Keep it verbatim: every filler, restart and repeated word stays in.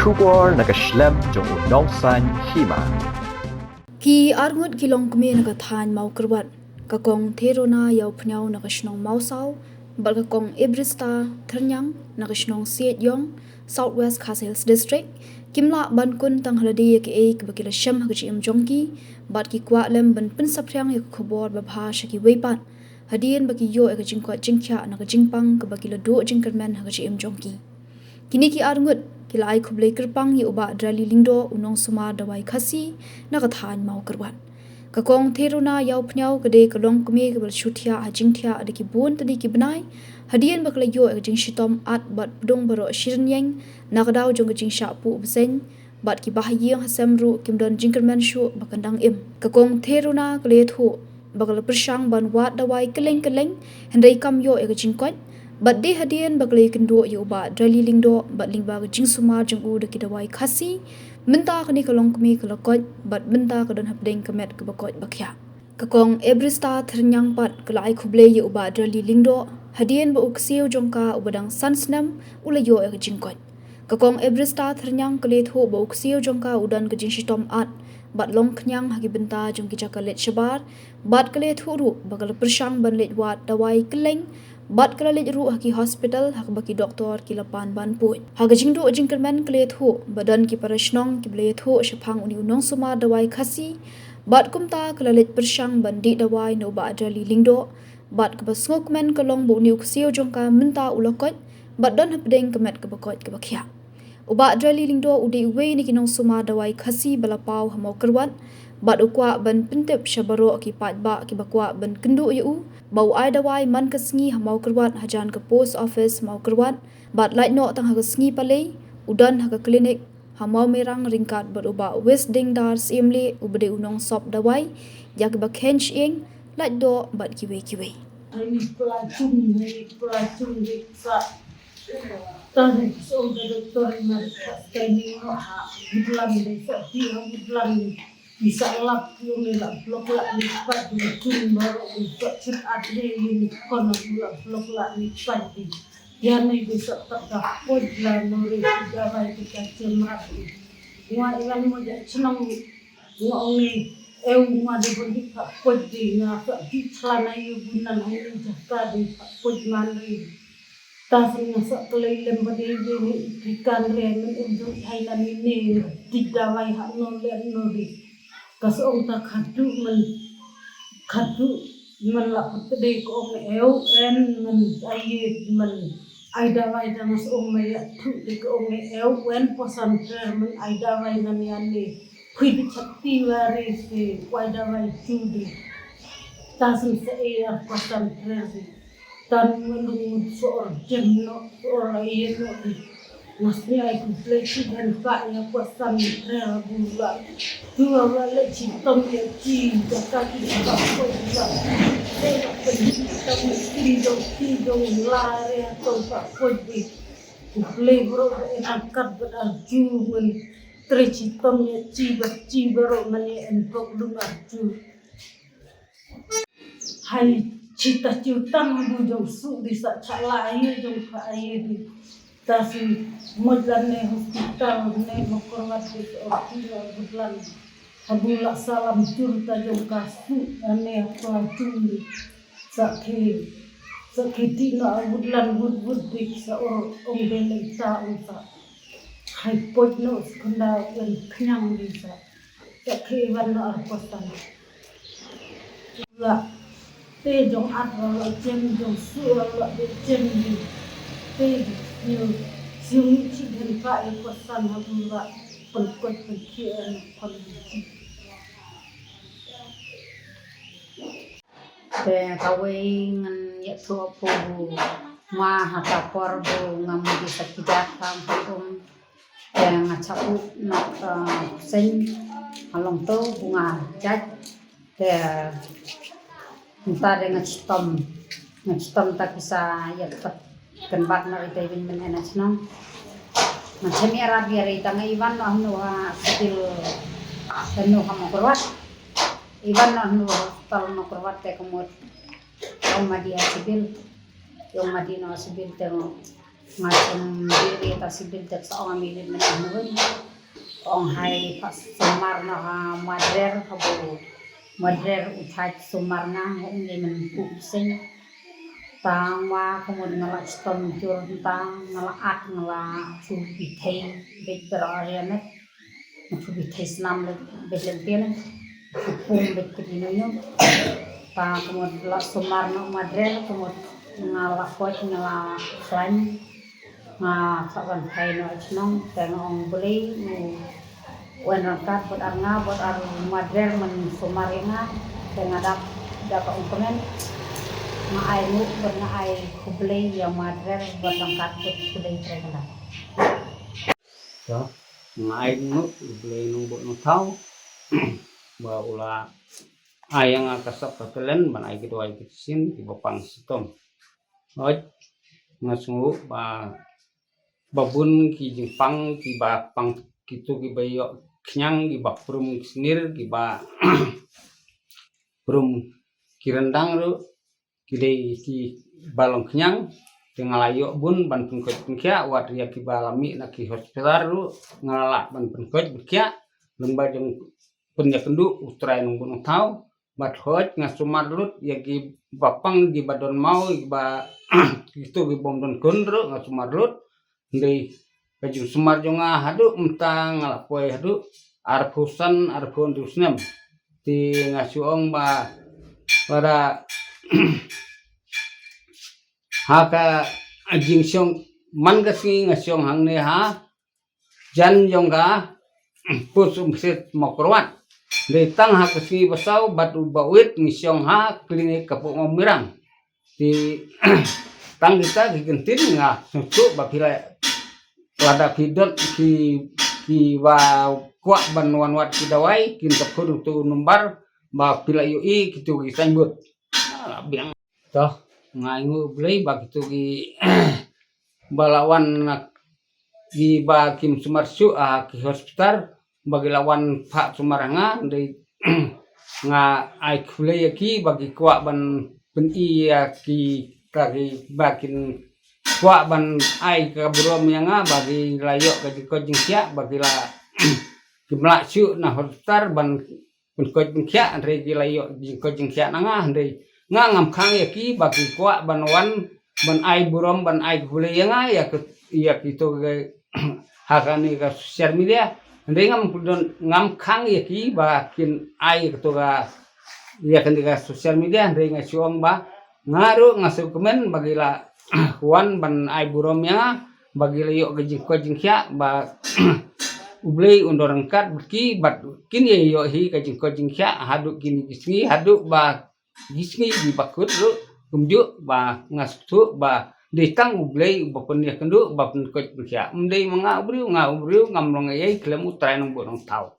Khubor na ka shlem jong u nongsan hima. Ki arngut ki longkmie na ka thaiñ Mawkyrwat, ka Kong Therona Ïawphniaw na ka shnong Mawsaw bad ka Kong Ebrista Thyrniang na ka shnong Siejong, South West Khasi Hills District, kim lah ban kun tang ha lade ïa kaei kaba ki la shem ha ka jingim jong ki, bad ki kwah lem ban pynsaphriang ïa ka khubor babha sha kiwei pat, hadien ba ki ïoh ïa ka jingkoit jingkhiah na ka jingpang kaba ki la duh jingkyrmen ha ka jingim jong ki. Kine ki arngut ki la ai khublei kyrpang ïa u Bah Drali Lyngdoh, u nongsumar dawai Khasi na ka thaiñ Mawkyrwat. Ka Kong Therona Ïawphniaw ka dei ka longkmie kaba la shu thiah ha jingthiah da ki bun tylli ki bnai, hadien ba ka la ïoh ïa ka jingshitom at bad pdung baroh shi rynïeng na ka daw jong ka jingshah puh bseiñ, bad ki bahaïing hasem ruh kim don jingkyrmen shuh ba kan dang im. Ka Kong Therona ka la ïathuh ba ka la pyrshang ban wad dawai kylleng kylleng, hynrei kam ïoh ïa ka jingkoit, bad dei hadien ba ka la ïakynduh ïa u Bah Drali Lyngdoh bad lyngba ka jingsumar jong u da ki dawai Khasi, mynta kane ka longkmie ka la koit, bad mynta ka don hapdeng ka met kaba koit ba khiah. Ka Kong Ebrista Thyrniang pat ka la ai khublei ïa u Bah Drali Lyngdoh hadien ba u ksiew jong ka uba dang san snem u la ïoh ïa ka jingkoit. Ka Kong Ebrista Thyrniang ka la ïathuh ba u ksiew jong ka u don ka jingshitom at bad long khñiang ha ki bynta jong ki jaka leit shabar, bad ka la ïathuh ruh ba ka la pyrshang ban leit wad dawai kylleng, bad ka la leit ruh ha ki hospital ha kaba ki doktor ki la pan ban pud. Ha ka jingduh jingkyrmen ka la ïathuh ba don ki para shnong kiba la ïathuh shaphang une u nongsumar dawai Khasi, bad kumta ka la leit pyrshang ban dih dawai na u Bah Drali Lyngdoh, bad kaba sngewkmen ka long ba une u ksiew jong ka mynta u la koit, bad don hapdeng ka met kaba koit kaba khiah. U Bah Drali Lyngdoh u dei uwei na ki nongsumar dawai Khasi ba la paw ha Mawkyrwat, bad u kwah ban pyntip sha baroh ki paidbah kiba kwah ban kynduh ïa u ba u ai dawai man ka sngi ha Mawkyrwat hajan ka post office Mawkyrwat, bad lait noh tang ha ka sngi palei u don ha ka klinik ha Mawmerang ryngkat bad u Bah Wisding Dar Syiemlieh uba dei u nongsop dawai ïa kiba kheiñ shyieng, lait doh bad kiwei kiwei. Hai ni pla chung, hai ni pla chung di sa. Tang so da doktor ma ka ni ha Woodland di sa, di ha Woodland di sa lap yung ni la blok la ni pat di chung baroh di sa chet adre ni kon la blok la ni pat di. Ïa ni di sa tak da poj la no ri dawai di ka chem rap di. Nga iwan mo ja chnong nga ong ni eu nga di bun di ka poj di nga ka di chlana yu bunan ong ni jaka di ka poj man ri. Ta sing nga sa klei lem ba dei dei ni i kan re men u du hai na ni ne di dawai ha no le no di. Ka sa ong ta khadu men khadu men la put dei ka ong eu en men ai ye men ai dawai da nga sa ong me ya thu dei ka ong eu en posan ter men ai dawai na ni ani. Khui bi chak ti wa re se kwai dawai chu di. Ta sing sa e ya posan ter di. Tan ngelung mut soor jem no soor ayen no di. Mas ni ai tu plei si dan ka ya kwa san tre bu la. Tu wa le chi tom ya chi da ka ki ka ko la. Le la pen chi tom ya chi dong chi dong la re to ka ko di. Tu plei bro e na kat ba da ju men tre chi tom ya chi ba chi bro mane en bok lum a ju. Hai chi ta chiu tang bu jong su di sa cha la ayu jong ka ayu di. Ta si moj lan ne hospital ne Mawkyrwat di sa orti la budlan. Habu la salam chur ta jong ka su ne ka chur di. Sa ki sa ki ti na budlan bud bud di sa or ong de le ta ong sa. Hai poj no skunda wen khnyang di sa. Sa ki wan no ar kosan. La te jong at la la chen jong su la la de chen di. Te di siu siu ni chi den pa e kosan ha bu la pon kot pon ki en pon di chi. Te kawei ngan ïathuh phi bu ma ha ka por bu ngam di sakijat kam phi um. Te nga chapu na ka seng along tu bu nga jat. Te nta de nga chitom nga chitom ta kisa ïathuh. Kan bat no ita ibin men ena chnong. Macam ya rabi ari tanga iwan no hanu ha civil hanu ha Mawkyrwat. Iwan no hanu ha hospital Mawkyrwat te kemut. Ong madi ha civil. Ong madi no civil te ngo. Nga sngewdei ïa ka sibil te sa ong ami leit mynta mynhun. Ong hai pha sumar na ha Madrer ha bu Madrer u thait sumar nga ha um lei men ku seng. Tang wa ka mut nga la stom jur tang nga la at nga la chu pi thei beit bra rianet. Nga chu pi thei snam le beit lem tiene. Chu pum beit kiti nunu. Ta ka mut la sumar na Madrer ka mut nga la koit nga la khlaiñ. Nga sa ban phai noh shnong te nga ong Blei u wan ryngkat bad ar nga bad ar Madrer man sumar ïa nga te nga dap da ka ong kmen nga ai nguh bad nga ai khublei ïa Madrer bad ryngkat bad khublei te nga dap. To nga ai nguh khublei nong bok nong thaw ba u la ai ïa nga ka sap ka kalen ban ai ki duwai ki sin ki ba pang sitom. Hoi nga sngew ba ba bun ki jingpang ki ba pang ki tu ki ba ïoh khñiang ki ba prum ki snir ki ba prum ki rendang ruh ki dei ki ba long khñiang. Te nga la ïoh bun ban pynkhuid pynkhiah wat ïa ki ba la mih na ki hospital ruh nga la lah ban pynkhuid pynkhiah. Lem ba jong pynïakynduh u Trai nong bun nong thaw. Bad hoi nga sumar lut ïa ki ba pang ki ba don maw ki ba ki tu ki bom don kun ruh nga sumar lut. Ndei ka jingsumar jong nga haduh mynta nga la poi haduh arphew san arphew hynriew snem. Te nga shu ong ba pada ha ka jingshong man ka sngi nga shong hangne ha jan jong ka pus umsit Mawkyrwat. Dei tang ha ka sngi ba saw bad u ba wit ngi shong ha klinik ka pok Mawmirang. Te tang kita ki ktien nga sngewthuh ba phi la lada phi don ki ki ba kwah ban wan wad ki dawai kin sa phone to number ba phi la ïohi ki tu ki signboard. Ah, la biang. To nga ai nguh Blei ba ki tu ki ba la wan na ki ba kim sumar shuh ha ki hospital ba ki la wan phah sumar ha nga. Dei nga ai khublei ïa ki ba ki kwah ban pyni ïa ki ka ki ba kin kwah ban ai ka burom ïa nga ba ki la ïoh ka jingkoit jingkhiah ba ki la kim lah shuh na hospital ban pynkhuid pynkhiah hynrei ki la ïoh jingkoit jingkhiah na nga hynrei nga ngam khang ïa ki ba ki kwah ban wan ban ai burom ban ai khublei ïa nga ïa ki ïa ki tu ha kane ka social media. Hynrei ngam don ngam khang ïa ki ba kin ai ka tu ka ïa kane ka social media hynrei nga shu ong ba nga ruh nga shu kmen ba ki la wan ban ai burom ïa nga ba ki la ïoh ka jingkoit jingkhiah ba U Blei un don ryngkat bad ki bad kin ïa ïoh hi ka jingkoit jingkhiah haduh kine ki sngi haduh ba ki sngi ki ba kut ruh kumjuh ba nga sngewthuh ba dei tang U Blei uba pynïakynduh ba pynkoit pynkhiah. Ym dei ma nga u briew nga u briew ngam long ei ei khlem U Trai nong buh nong thaw.